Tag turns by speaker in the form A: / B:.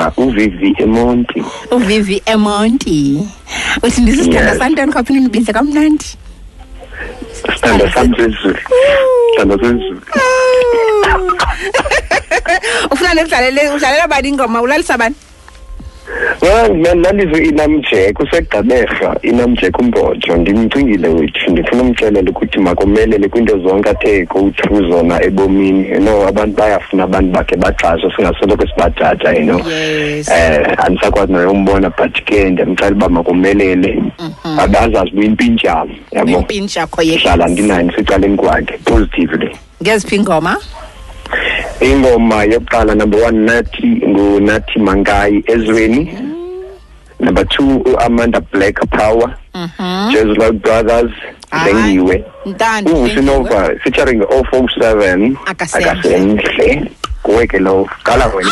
A: Ndicela uVivi eMonti.
B: Uvivi eMonti. Uthi ndisisithanda santoni khawuphinde undibize kamnandi.
A: Sithanda sam sezulu. Sithanda sezulu.
B: Ufuna ndikudlalele, udlalela bani ingoma, ulalisa bani?
A: Well, man, ndandizwe iNamjek useGqeberha, iNamjek uMbojo. Ndimcingile wethu, ndifuna umxelela ukuthi makomelele kwinto zonke athe go through zona ebomini. Abantu bayafuna abantu bakhe baxhaswe, singasoloko sibajaja. Andisakwazi naye umbona, but ke ndiyamxelela uba makomelele. Abazazi uba impintsha, yabo.
B: Impintsha yakho ye.
A: Hlala ndinaye ndisecaleni kwakhe, positively.
B: Ngeziphi ingoma?
A: Ingoma yokuqala, number 1, Nathi, nguNathi Mankayi, Ezweni. Number 2, uAmanda Black Power. Jazz Love Brothers, Hlengiwe.
B: Ntando,
A: Uvusi
B: Hlengiwe.
A: Nova featuring 047.
B: Akasemhle.
A: Akasemhle. Kuwe ke lo, qala wena.